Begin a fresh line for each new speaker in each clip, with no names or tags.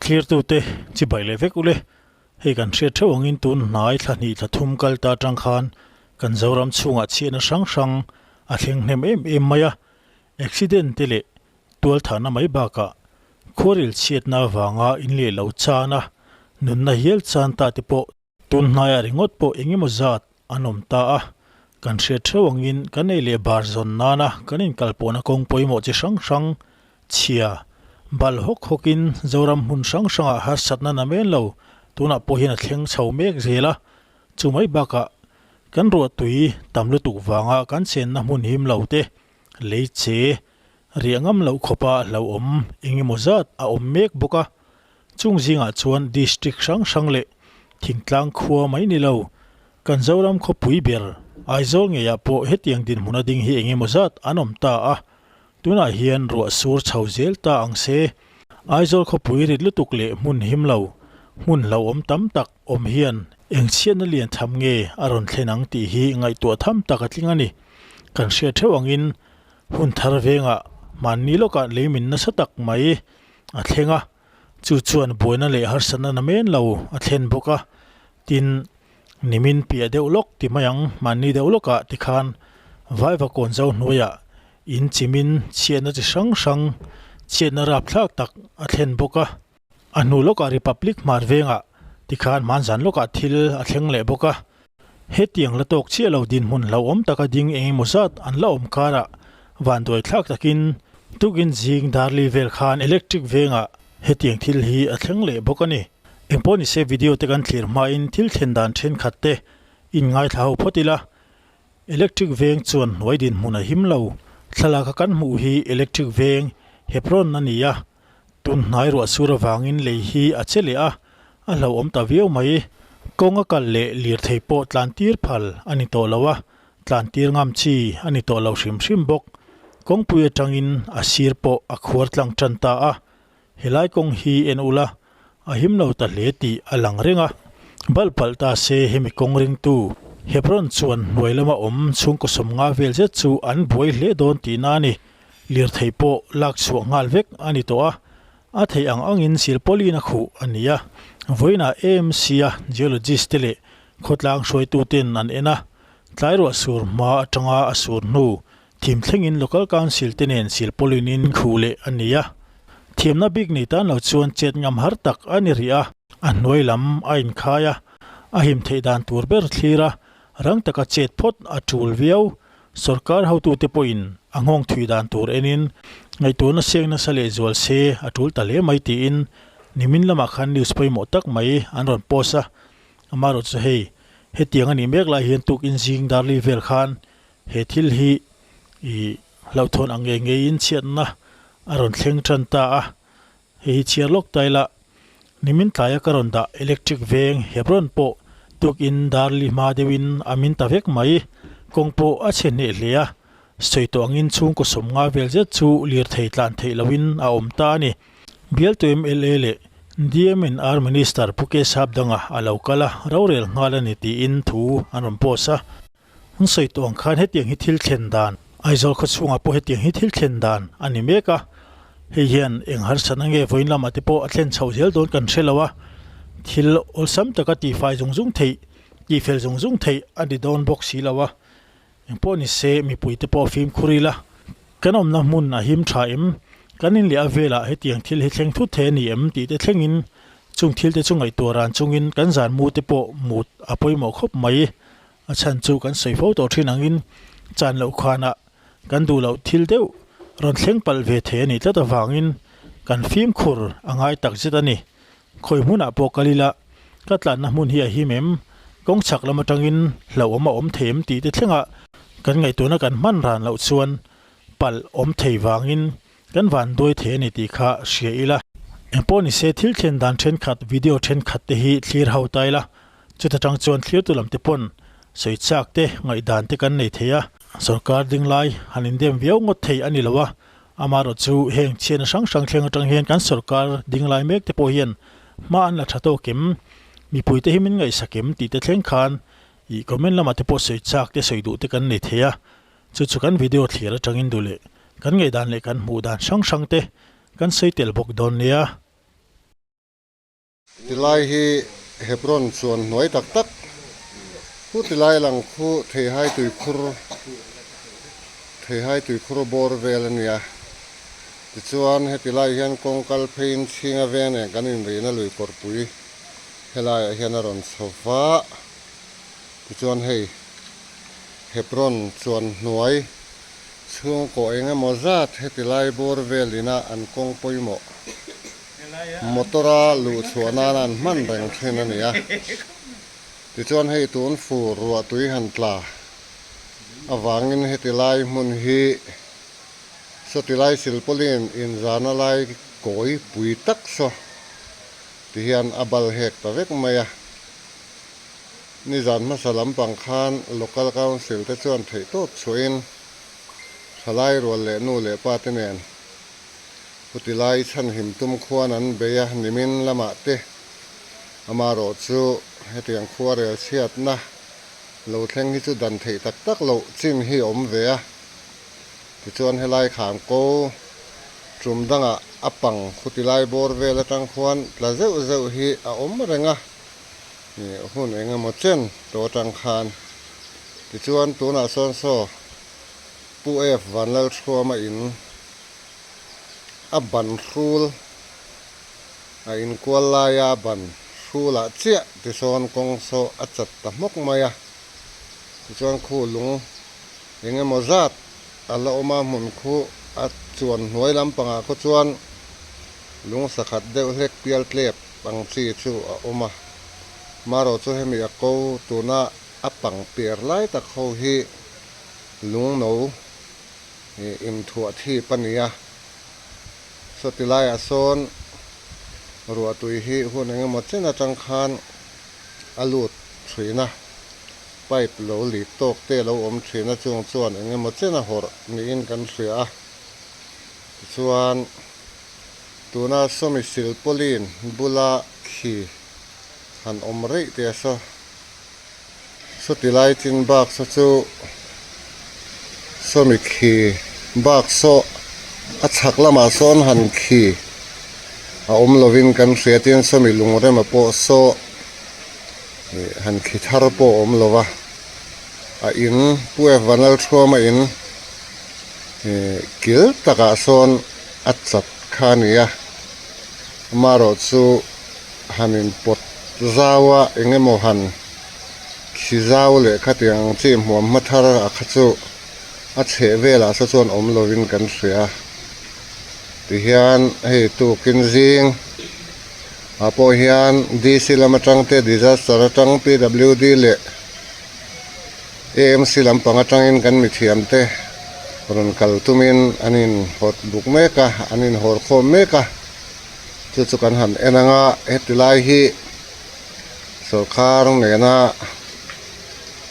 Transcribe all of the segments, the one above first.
Thlirtute chibai leh vek ule, hei kan hriat theuh angin tun hnai thla hnih thla thum kal ta atang khan kan Zoram chhungah chhiatna hrang hrang a thleng hnem em em mai a, accident te leh tualthahna mai bakah khuaril chhiatna avanga in leh lo chan a, nunna hial chan ta te pawh Tun hnaiah ringawt pawh eng emaw zat an awm ta a, kan hriat theuh angin kan ei leh bar zawn nana kan inkalpawhna kawng pawimawh chi hrang hrang chhia bal hawk hawkin Zoram hmun hrang hrangah harsatna na men lo tunah pawh hian a thleng chho mek zel a, chu mai bakah kan ruahtui tam lutuk vanga kan chenna hmun him lo te lei che riah ngam loh khawpa hlauhawm eng emaw zat a awm mek bawk a. Chung zingah chuan district hrang hrang leh thingtlang khua mai ni lo, kan Zoram khawpui ber Aizawl ngeiah pawh hetiang dinhmun a ding hi eng emaw zat an awm ta a, tunah hian ruah sur chho zel ta ang se. Aizawl khawpui rit lutuk leh hmun him lo, hmun hlauhawm tam tak awm hian eng chhiatna lian tham nge a rawn thlen ang tih hi ngaihtuah tham tak a tling a ni. Kan hriat theuh angin hun thar vengah hmanni lawkah leimin nasa tak mai a thleng a, chu chuan buaina leh harsatna na men lo a thlen bawk a, tin, nimin piah deuh lawk ti mai ang, mahni deuh lawkah tikhan vaiva kawn zo hnuaiah in chimin chhiatna chi hrang hrang chhiatna rapthlak tak a thlen bawk a, a hnu lawkah Republic hmar vengah tikhan hmanzan lawkah thil a thleng leh bawk a, hetiang la tawk chiah lo dinhmun hlauhawm taka ding eng emaw zat an la awm karah vanduai thlak takin tukin zing darli vel khan electric vengah hetiang thil hi a thleng leh bawk a ni. Engpawh nise video te kan thlir hmain thil thlen dan thenkhat te in ngaithla ho phawt ila, electric veng chuan hnuai dinhmun a him lo, thlalak a kan hmuh hi electric veng Hebron a ni a, Tun hnai ruah sur avangin lei hi a che leh a, a hlauhawm ta viau mai. Kawng a kal leh lirthei pawh tlan tir phal a ni tawh lo a, tlan tir ngam chi a ni tawh lo hrim hrim bawk. Kawngpui atangin a sir pawh a khuar tlang tan ta a, helai kawng hi en ula a him lo ta hle tih a lang reng a. Balh palh ta se hemi kawng ringtu Hebron chuan hnuai lama awm chhungkaw sawmnga vel zet chu an buai hle dawn tihna a ni. Lirthei pawh lak chhuah nghal vek a ni tawh a, a theih ang angin silpawlin a khuh a ni a. Vawiinah AMC-a geologist te leh khawtlang hruaituten an en a, tlairuah sur hma atanga a sur hnu thim thlengin Local Council te nen silpawlin in khuh leh a ni a. Thiamna bik nei tan lo chuan chet ngam har tak a ni rih a, a hnuai lam a inkhai a, a him theih dan tur ber thlir a, rang taka chet phawt a tul viau. Sorkar hotute pawhin a nghawng thui dan tur enin ngaihtuahna siak nasa leh zual se a tul ta hle mai tiin nimin lamah khan news pawimawh tak mai an rawn post a. Amaherawhchu chu hei hetiang a nih mek lai hian tukin zing darli vel khan he thil hi ih hlauhthawn ang ngei ngeiin chhiatna a rawn thleng tan ta a. Hei hi chhiar lawk ta ila, nimin tlaia ka rawn dah electric veng Hebron pawh tukin darli hma deuhin a min ta vek mai. Kawng pawh a chhe hneh hle a, sawi tawh angin chhungkaw sawmnga vel zet chu lirthei tlan theih lohin a awm ta a ni. Bialtu mla leh DMNR Minister Pu K Sapdanga a lo kal a, rorel nghal a ni tiin thu an rawn post a. An sawi tawh ang khan hetiang hi thil thlen dan, Aizawl khaw chhungah pawh hetiang hi thil thlen dan a ni mek a, hei hian eng harsatna nge vawiin lamah te pawh a thlen chhoh zel dawn kan hre lo a, thil awlsam taka tihfai zung zung theih, tihfel zung zung theih a ni dawn bawk si lo a, engpawh ni se mipui te pawh fimkhur ila, kan awmna hmun a him tha em, kan in leh a velah hetiang thil hi thleng thut thei a ni em tih te thlengin chung thil te chu ngaihtuah ran chungin kan zan mu te pawh mut a pawimawh khawp mai. A chhan chu kan sawi fo tawh thin angin chan loh khanah kan duh loh thil deuh rawn thleng palh ve thei a nih tlat avangin kan fimkhur a ngai tak zet a ni. Khawi hmunah pawh kal ila ka tlanna hmun hi a him em? Kawng chhak lam atangin hlauhawm a awm thei em tih te thlengah kan ngaihtuahna kan hman ran loh chuan palh awm thei vangin kan van duai thei a ni tih kha hria ila. Engpawh nise thil thlen dan thenkhat video thenkhat te hi thlir ho ta ila Chuta tang chuan thlirtu lam te pawn sawi chak te, ngaihdan te kan nei thei a. Sorkar ding lai han indem viau ngawt thei a ni lo a, amaherawh chu heng chhiatna hrang hrang thleng atang hian kan sorkar ding lai mek te pawh hian hma an la tha tawk em, mipui te hi min ngaihsak em tih te thleng khan ih comment lamah te pawh sawi chak te sawi duh te kan nei thei a. Chu chu kan video thlir atangin duh leh kan ngaihdan leh kan hmuh dan hrang hrang te kan sawi tel bawk dawn nia.
Tilai hi Hebron chuan hnuai tak tak khu tilai lang khu theihai tuikhur theihai tuikhur bawr vel a nia. Tichuan heti lai hian kawng kal pheiin chhinga veng nen kan inrihna lui kawrpui helaiah hian a rawn chho va. Tichuan hei Hebron chuan hnuai chhungkaw eng emaw zat heti lai bawr vel ina an kawng pawimawh motor a luh chhuah nana an hman reng thin a ni a. Tichuan hei tun fur ruah tui han tla avangin heti lai hmun hi sawti lai silpawlin inzana lai kawi pui tak saw ti hian a bal hek ta vek mai a. Nizan hmasa lampang khan Local Council te chuan theihtawp chhuahin thalai rual leh nu leh pa te nen Chutilai chhanhim tum khuan an bei a, nimin lamah te amarawh chu hetiang khua rel chhiatna lo thleng hi chu dan theih tak tak loh chin hi a awm ve a. Tichuan helai kham ko tum dangah a pang chutilai bawr vel atang khuan tla zeuh zeuh hi a awm reng a, hun eng emaw chen tawh atang khan. Tichuan tunah sawn saw Pu F Vanlalthuama in a ban hrul a inkual laia ban hrulah chiah tisawn kawng saw a chat ta hmawk mai a, tichuan khu lung eng emaw zat a la awm a, hmun khu a chuan hnuai lampangah khaw chuan lung sakhat deuh hlek pial tlep ang chi chu a awm a, marawh chu hemi a ko tuna a pang per lai tak ho hi lung no. Inthuah thip a ni a, sawti laiah sawn ruahtui hi hun eng emaw chen atang khan a lut thin a, pipe lo leak tawk te lo awm thin a chung chuan eng emaw chen a hawrh niin kan hria a, tichuan tuna sawmi silpauline bula khi han awm reih te a saw. Sawti lai chin bak saw chu sawmi khi bak saw a chhak lamah sawn han khi a awm lovin kan hria tin sawmi lungrema pawh saw ih han khi thar pawh a awm lo va a in Pu F Vanlalthuama in ih kil takah sawn a chat kha a ni a amaherawh chu. Han inpawt zau a eng emaw han khi zau leh khatiang ang chi hmuam hma thar a kha chu a chheh velah saw chuan awm lovin kan hria tihian hei tukin zing ah pawh hian D_C lam atang te disaster atang P_W_D leh A_M_C lampang atangin kan mithiam te rawn kal tumin an inhawt buk mek a an inhawr khawm mek a. Chu chu kan han en ang a, heti lai hi sawrkar nena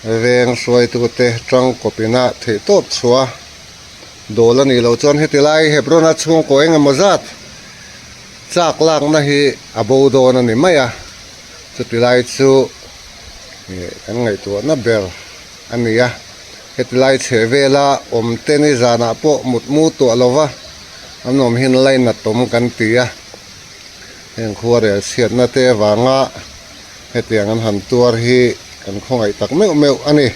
veng hruaitute tangkawpina theihtawp chhuah a dawl a nih loh chuan heti lai Hebron-a chhungkaw eng emaw zat chak lakna hi a bo dawn a ni mai a, chuti lai chu kan ngaihtuahna ber a ni a, heti lai chheh vela awm te ni zanah pawh mutmu tuah lo va. An awm hian lainatawm kan ti a, heng khuarel chhiatna te avanga hetiang an han tuar hi kan khawngaih tak meuh meuh a ni.